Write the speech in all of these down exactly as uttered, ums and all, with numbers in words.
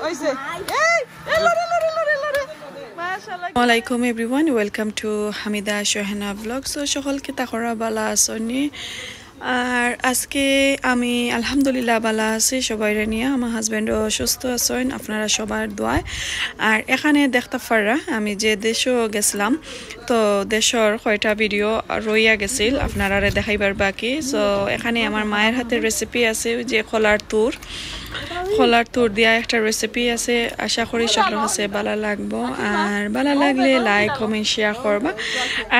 ওইছে। এই, এই, লড়ে, লড়ে, লড়ে, লড়ে। মাশাআল্লাহ। আসসালামু আলাইকুম everyone, welcome to হামিদা শোহেনা vlog। So, সকল কিতা খবর, বালা আছইন নি? আর আজকে আমি আলহামদুলিল্লাহ বালা আছি, সবাইরে নিয়া। আমার husband ও অসুস্থ আছইন, আপনারা সবার দোয়ায়। আর এখানে দেখতা পাররা আমি যে দেশো গেছিলাম, তো দেশর কয়টা video রইয়া গেছিল আপনারারে দেখাইবার বাকি। So এখানে আমার মায়ের হাতের recipe আছে, ওই যে কলার তুর, কলার তুর দিয়া একটা recipe আছে, আশা করি সকলর কাছে বালা লাগবো। আর বালা লাগলে like, comment, share করবা।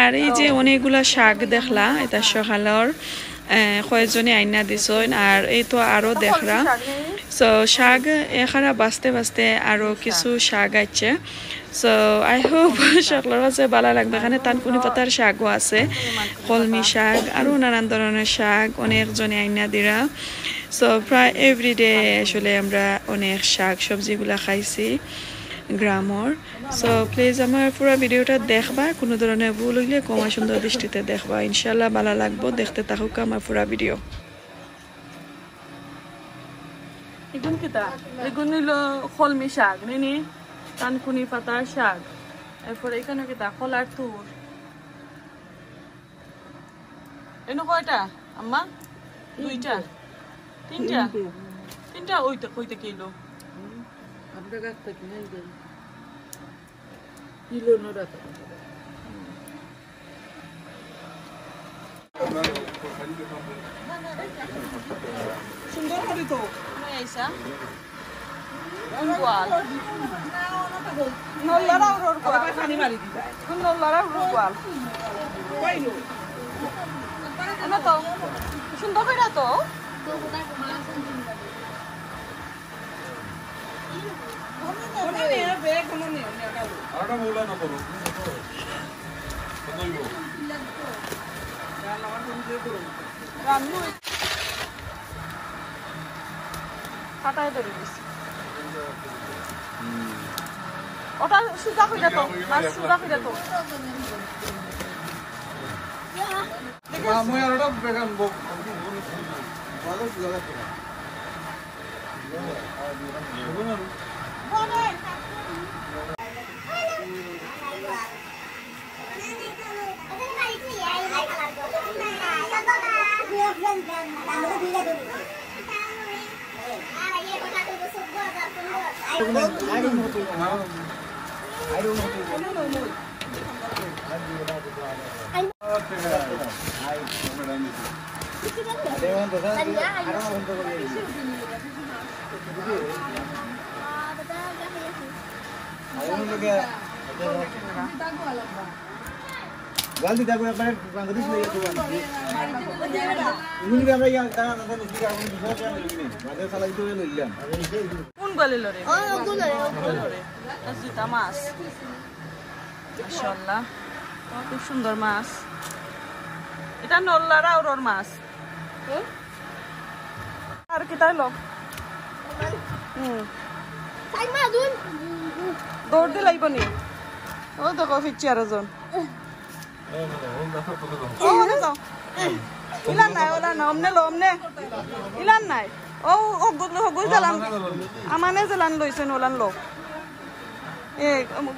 আর এই যে অনেকগুলা শাক দেখলা, এটা সকালর, আহ, কয়েকজনে আইনা দিছইন। আর এই তো আরো দেখরা। So শাক এখানে বাছতে বাছতে আরো কিছু শাক আছে। So I hope সকলর কাছে বালা লাগবো। এখানে তানকুনি পাতার শাকও আছে, কলমি শাক, আরো নানান ধরনের শাক অনেকজনে আইনা দিরা। So প্রায় everyday আসলে আমরা অনেক শাক সবজিগুলা খাইছি গ্রামর। So please আমার পুরা videoটা দেখবা, কোনো ধরনের ভুল হইলে ক্ষমা সুন্দর দৃষ্টিতে দেখবা। ইনশাআল্লাহ বালা লাগবো, দেখতে থাকুক আমার পুরা video। এগুন কিতা? এগুন হইল কলমি শাক, নিনি? তানকুনি পাতার শাক। এরপরে এখানে কিতা? কলার তুর। এনো কয়টা, আম্মা? দুইটা? তিনটা? তিনটা। তিনটা ওইটা কইতে কিলো? হুম, আপনার গাছ থেকে নিয়ে যাই। কিলো নড়া তো। সুন্দর করে তো। তুমি আইসা? কোন গোয়াল? নল্লারা উড়োর গোয়াল। আবার পানি মারি দিবা। কোন নল্লারা উড়োর গোয়াল? কই লো? এনে তো। সুন্দর করে তো। কোনো নেই, বে, কোনো নেই, নেই, কালো। আরেকটা মৌলা না করো। কত হইব? রান্না হইছে। কাটায় ধরে দিছি। ওটা সুজা কইরা তো, মাছ সুজা কইরা তো। মা, মই আর ওটা বেগান বক। ভালো সুজা লাগছে না। কোন গোয়ালে লড়ে? ও, গোয়ালে লড়ে। লড়ে। আর জুতা মাছ। মাশাআল্লাহ, খুব সুন্দর মাছ। এটা নল্লারা উড়োর মাছ। আর কিতা হইলো? হুম। দৌড় দিলাইব নি? ও দেখো, ফিরছি আরো জন। ও, ওনে যাও। ইলান নাই, ওলান নাই, অমনে লো, অমনে। ইলান নাই। ও, ও, গুল, ও, গুল জালান। আমানে জালান লইছেন, ওলান লো। এ,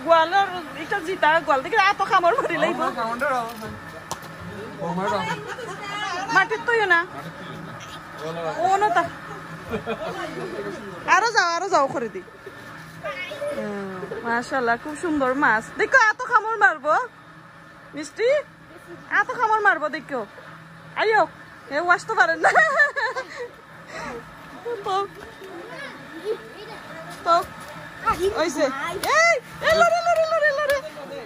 গোয়ালর, এটা জিতা গোয়াল। দেখি, আতো কামড় মারি লাইব। মাটিত তৈও না। ও না তা। আরো যাও, আরো যাও করে দি। হুম, মাশাআল্লাহ, খুব সুন্দর মাছ। দেখো, আতো কামড় মারবো। মিষ্টি? আতো কামড় মারবো, দেখো। আইও। এ, ওয়াশ তো পারেন না। তো, তো, ওইছে। এই, এই, লড়ে, লড়ে, লড়ে, লড়ে।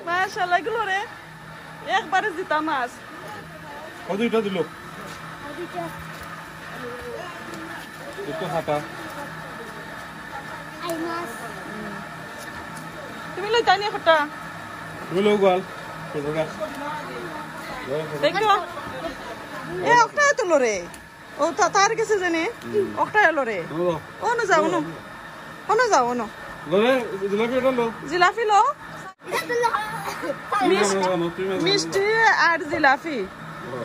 মাশাআল্লাহ, এগুলো রে। একবারে জিতা মাছ। কত এটা দিল? একটু ফাটা। তুমি লইতাই নি একটা? তুমি লও গোয়াল। দেখো। এ, একটা তুলো রে। ও তা-, তার গেছে জানি। হুম। ওটা এলো রে। ও। ও না যাও, ও না। ও না যাও, ও না। লো রে, জিলাপি এটা লো। জিলাপি লো। মিষ্টি, মিষ্টি আর জিলাপি। ও।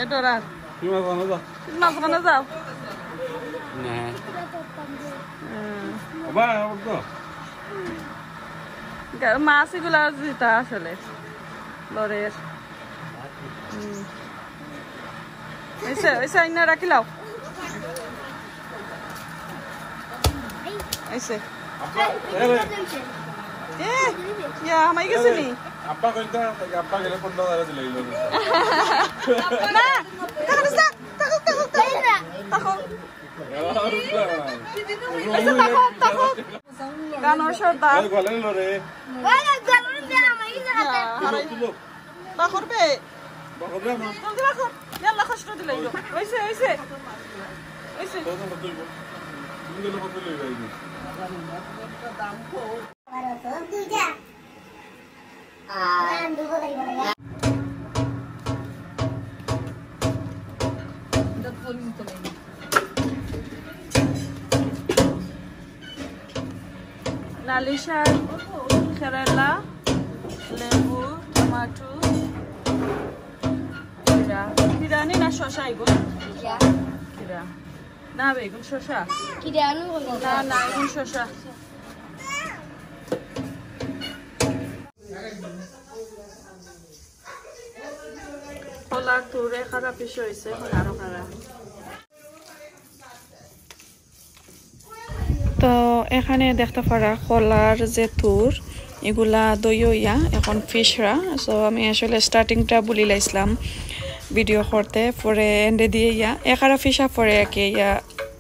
এটা রাত। তুমি মাছ বানো যাও। মাছ বানো যাও। না। হুম। বাবা, ওর তো। গা-, মাছ এগুলা যেটা আসলে লড়ের। হুম। ওইসে, ওইসে আইনা রাখিলাও। ওইসে। আব্বা, এ রে। এ, ইয়া, হামাই গেছে নি? আব্বা কইতা, তাকে আব্বা গেলে পনেরো হাজার দিলে হইলো। না, থাকো, থাকো, থাকো, থাকো। থাকো। ওইসে, থাকো, থাকো। গানোর সর্দার। ওই গলে লো রে। ওই গলে লো রে, আমার এই জায়গাতে। ইয়া, হারাই। তা করবে? বাবা, মা। জলদি রাখো। ইয়াল্লা, কষ্ট দিলাই গো। ওইসে, ওইসে। ওইসে। কত কত লইব? তুমি গেলে কত লইব এই যে? লালি শাক, কেরালা, লেবু, টমেটো, খিরা। খিরা নি না শসা এগুন? খিরা। খিরা। না বে, এগুন শসা। খিরা আনু বলবো। না, না, এগুন শসা। কলার থুর খারাপ বেশি হইছে, এখন আরো খারাপ। তো এখানে দেখতা পারা কলার যে থুর, এগুলা দই হইয়া এখন ফিশরা। So আমি আসলে starting টা ভুলি লাইছিলাম video করতে, পরে end এ দিয়া ইয়া এখারা ফিশা পরে একে ইয়া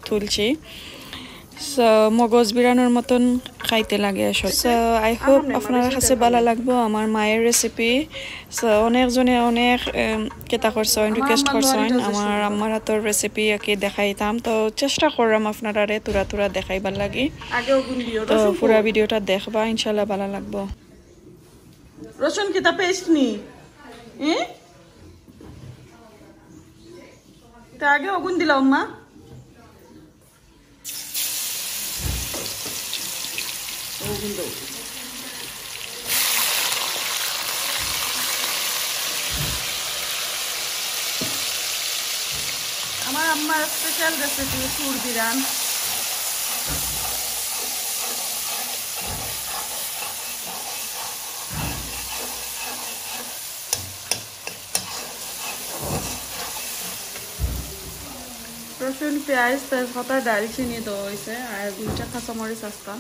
তুলছি। So মগজ বিরানোর মতন খাইতে লাগে আসলে। So I hope আপনারার কাছে ভালা লাগবো আমার মায়ের recipe। So অনেক জনে অনেক, এম, কিতা করছইন, request করছইন আমার আম্মার হাতর recipe আর কি দেখাইতাম। তো চেষ্টা কররাম আপনারারে থুরা থুরা দেখাইবার লাগি। তো পুরা video টা দেখবা, ইনশাল্লাহ ভালা লাগবো। রসুন কিতা paste নি? এ? তা আগে অগুন দিলাম মা। ও কিন্তু আমার আম্মার special recipe থুর বিরান। রসুন, পেঁয়াজ, তেজপাতা, দারচিনি দেওয়া হইছে, আর দুইটা কাঁচামরিচ আস্তা।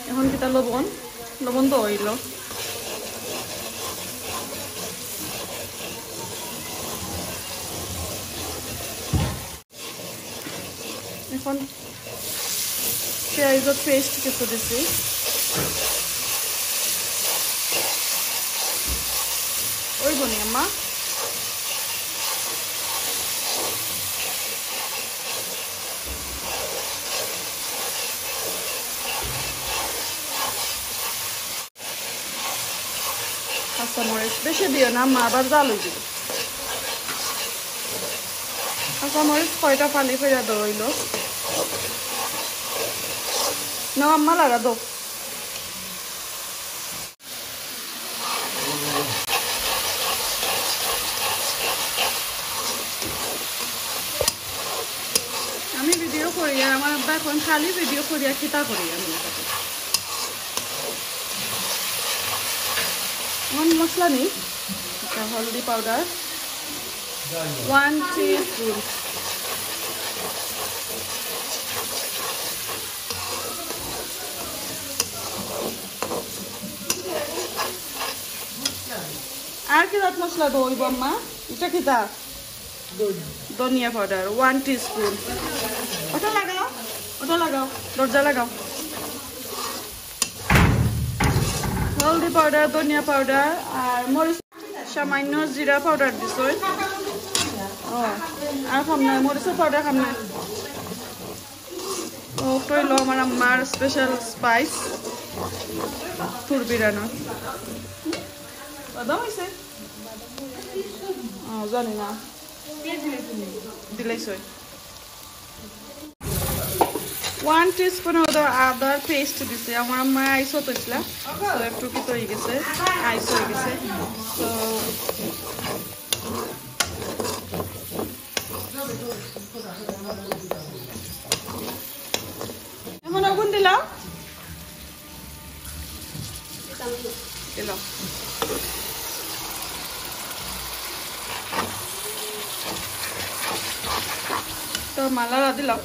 এখন কিতা লবণ, লবণ তো হইল। এখন পেঁয়াজর paste কিছু দিছি। ওই বনি আম্মা। কাঁচামরিচ বেশি দিও না, মা আবার জাল হয়ে যাবে। কাঁচামরিচ কয়টা ফালি ফেরা দেওয়া হইল। নাও আম্মা, লাগা দাও। আমি video করি আর আমার আব্বা এখন খালি video করি আর কিতা করি আমি। আমার মশলা নেই, এটা হলদি powder one teaspoon। আর কি জাত মশলা দেওয়া হইব আম্মা? এটা কি জাত? ধনিয়া powder one teaspoon। ওটা লাগাও, ওটা লাগাও, দরজা লাগাও। হলদি powder, ধনিয়া powder আর মরিচ, সামান্য জিরা powder দিছই। ও, আর খাম না, মরিচের powder খাম না। ও, কইলো আমার আম্মার special spice, থুর বিরানো। বাদাম হইছে? ও, জানি না। দিলাইছই। ওয়ান টিস্পুন হলো আদার পেস্ট দিছে। আমার আম্মা আইসও তো ইসলা, তো একটু কি তো হয়ে গেছে, আইস হয়ে গেছে। তো এখন আগুন দিলাম, দিলাম। তো মালারা দিলাম।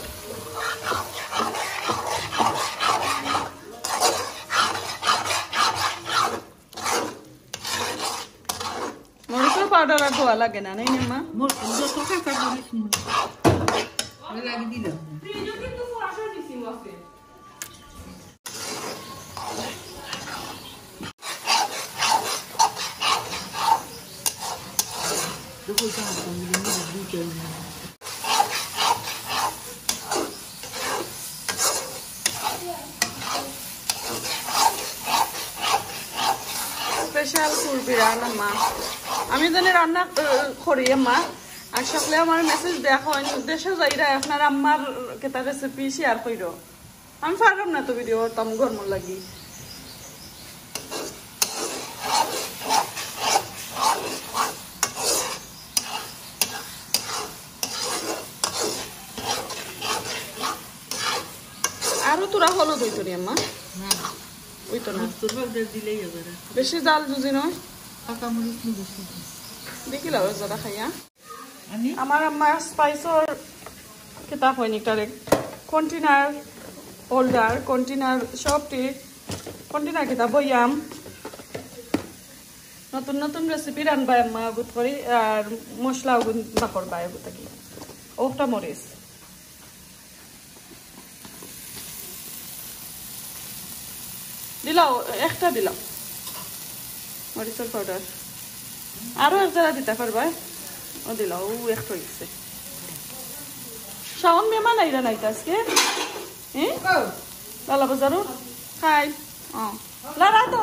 মরিচর পাউডার আর দেওয়া লাগে না, নাই না মা? মোর যত কাঁচা মরিচ মনে হয়। ওই লাগি দিলাম। স্পেশাল কুরবি রান্না মা। আমি জানি রান্না, আহ, করি মা। আর সকলে আমার মেসেজ দেওয়া হয়, দেশে যাইরা আপনার আম্মার কেতা রেসিপি শেয়ার কইরো। আমি পারলাম না তো ভিডিও করতাম গরমর লাগি। আরো তোরা হলুদ হইতো নি আম্মা? না। হইতো না। মরিচর পাউডার দিলেই হবে না। বেশি জাল যদি নয়। কাঁচা মরিচ নি বেশি। দেখি লাও যারা খাইয়া। আমি আমার আম্মা স্পাইসর কিতা কইনি তারে, কন্টেনার হোল্ডার, কন্টেনার সবটি, কন্টেনার কিতা বয়াম। নতুন নতুন রেসিপি রানবা আম্মা অগুত করি, আর মশলা অগুন বাকরবা অগুত থাকি। ওটা মরিচ। দিলাও, একটা দিলাও মরিচর পাউডার। আরো এক জারা দিতা পারবা। ও দিলাও, ও একটা হইছে। শাওন মেহমান আইরা নাইতা আজকে? হ্যাঁ? লালা বাজারো? খাই। ও। লালা তো?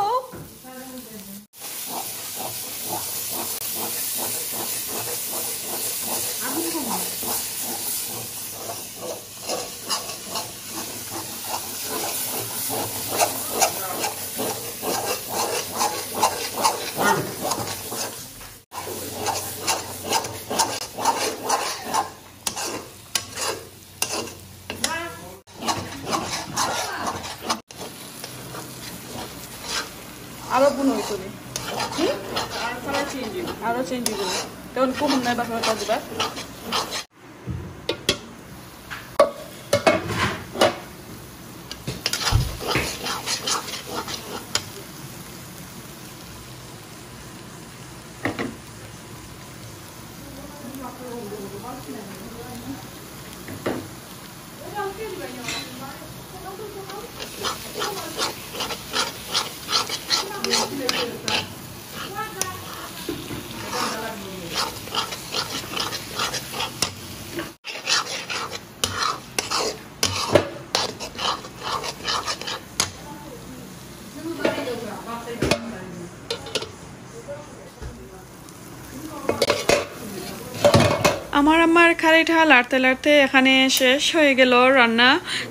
আরো বুন হইতো নি। হুম? আরো চেঞ্জ হইব। তখন কম নাই বাসা দিবা। আমার আম্মার খারিটা লাড়তে লাড়তে এখানে শেষ হয়ে গেল রান্না।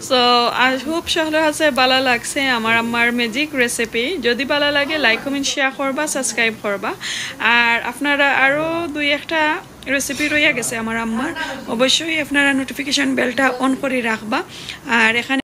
So, I hope সকলের কাছে ভালো লাগছে আমার আম্মার ম্যাজিক রেসিপি। যদি ভালো লাগে, লাইক, কমেন্ট, শেয়ার করবা, সাবস্ক্রাইব করবা। আর আপনারা আরও দুই একটা রেসিপি রইয়া গেছে আমার আম্মার, অবশ্যই আপনারা নোটিফিকেশন বেলটা অন করে রাখবা। আর এখানে